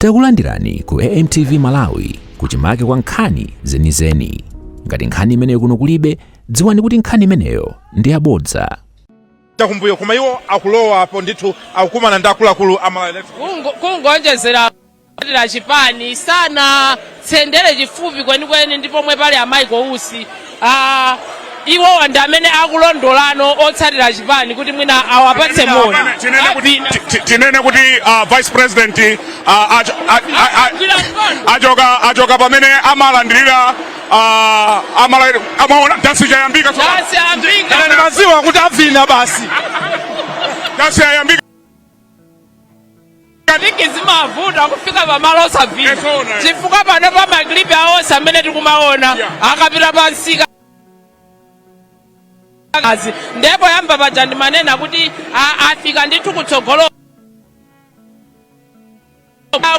Takulandirani ku AMTV Malawi, kuchimake kwa nkhani zenizeni. Ngati nkhani imeneyo kuno kulibe, dziwani kuti nkhani imeneyo ndi yabodza. Chakumbuyo, koma iwo akulowa apo ndithu, akukumana ndi akuluakulu a Malawi Electoral. Kungonjezera la chipani sana tsendere chifupi kwenikweni ndi pomwe pali a Michael Usi. Iwowa ndi amene akulondolano otsatira chipani kuti mwina awapatse moni. Tinene kuti Vice President Gwira mkono. achoka pamene amalandirira amaona dansi chayambika tsopano. Dansi yambika. Ine ndimadziwa kuti avina basi. Dansi yayambika. Tiki zimavuta kufika pamalo osavina. Esona. Chifukwa pano pa ma clip awonse amene tikumaona akapita pansika kazi, ndipo yamba paja ndimanena kuti afika ndithu kutsogolo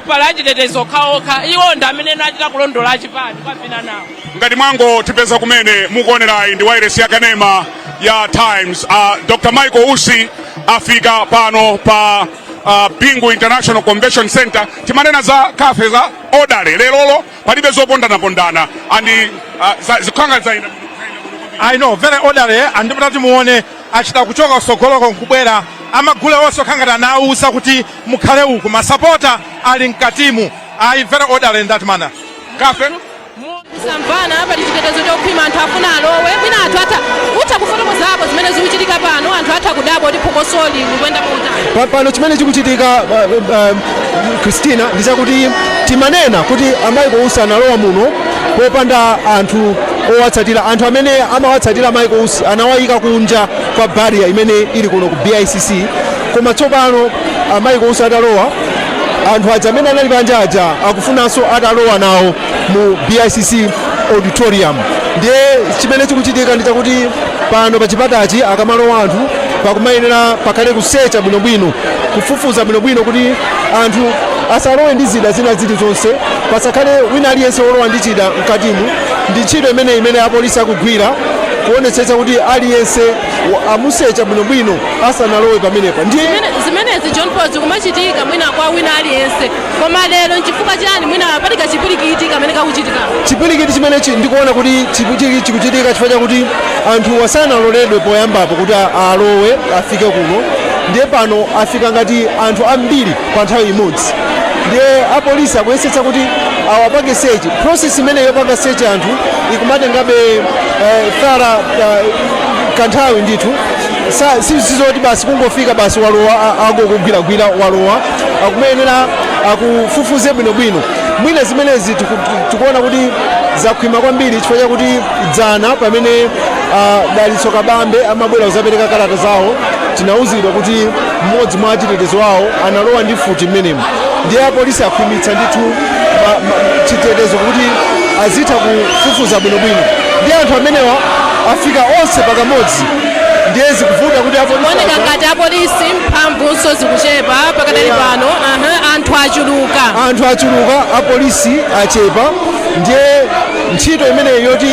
pala achitetezo okhaokha. Iwo ndi amene nachita kulondola achipani kwavina nawo. Ngati mwangotipeza kumene, mukuonerayi ndi wireless ya kanema ya Times. Dr Michael Usi afika pano pa Bingu International Convention Center. Timanena za kafe za orderly, lerolo palibe zopondanapondana and zikhanga zayenda. I know, very orderly. Andipota timuone achita kuchoka kusogoloko nkubwera. Amagule onse okhangati anawuza kuti mukhale uku, masapota ali mkatimu. Ayi, very orderly in that manner. Kafe. Samvana pali chitetezo chokhwima. Anthu afuna alowe. Mwina anthu atha utha kufotokozapo zimene zikuchitika pano. Anthu atha kudabwa kuti phokosoli likuyenda motani. Pano chimene chikuchitika, Christina, ndi chakuti timanena kuti a Michael Usi analowa muno popanda anthu owatsatira. Anthu amene amawatsatira Michael Usi anawayika kunja kwa barrier imene ili kuno ku BICC. Koma tsopano a Michael Usi atalowa, anthu aja amene anali panja aja akufunanso atalowa nawo mu BICC auditorium. Ndiye chimene chikuchitika ndi chakuti pano pa chipatachi akamalowa anthu, pakumayenera pakhale kusecha bwinobwino, kufufuza bwinobwino kuti anthu asalowe ndi zida zina zilizonse, pasakhale wina aliyense wolowa ndi chida mkatimu. Ndi ntchito imene apolisi akugwira kuonetsetsa kuti aliyense amusecha bwinobwino asanalowe pamenepa. Ndiye Zimenezi, John Paul, zikumachitika mwina kwa wina aliyense, koma lero nchifukwa chani mwina pali kachipwirikiti kamene kakuchitika? Chipwirikiti chimenechi ndikuona kuti chikuchitika chifukwa chakuti anthu wasanaloledwe poyambapo kuti alowe, afike kuno. Ndiye pano afika ngati anthu ambiri pa nthawi imodzi, ndiye apolisi akuyesetsa kuti awapange search. Process imene yopanga search anthu ikumatengabe thara kanthawi ndithu. Sizoti basi kungofika basi walowa, angokugwiragwira walowa. Akumayenera akufufuze bwinobwino. Mwina zimenezi tikuona kuti zakhwima kwambiri chifukwa chakuti dzana pamene Dalitso Kabambe amabwera kuzapereka kalata zawo, tinauzidwa kuti mmodzi mwa achitetezo awo analowa ndi mfuti mmenemo. Ndiye apolisi akhwimitsa ndithu chitetezo kuti azitha kufufuza bwinobwino. Ndiye anthu amenewa afika onse pakamodzi, ndiye zikuvuta kuti apolisi Kuoneka ngati apolisi mphamvunso zikuchepa pakadali pano. Aha, anthu achuluka. Anthu achuluka, apolisi achepa. Ndiye ntchito imeneyi yoti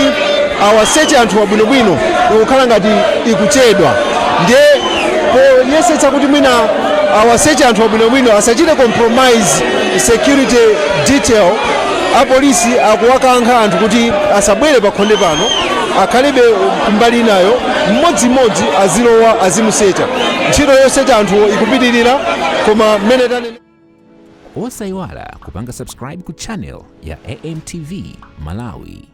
awaseche anthu abwinobwino ikukhala ngati ikuchedwa. Ndiye poyesetsa kuti mwina awaseche anthu abwinobwino, asachite compromise security detail, apolisi akuwakankha anthu kuti asabwere pakhonde pano, akhalebe kumbali inayo, mmodzimmodzi azilowa azimusecha. Ntchito yosecha anthu ikupitirira, koma mmene tanene Osayiwala kupanga subscribe ku channel ya AMTV Malawi.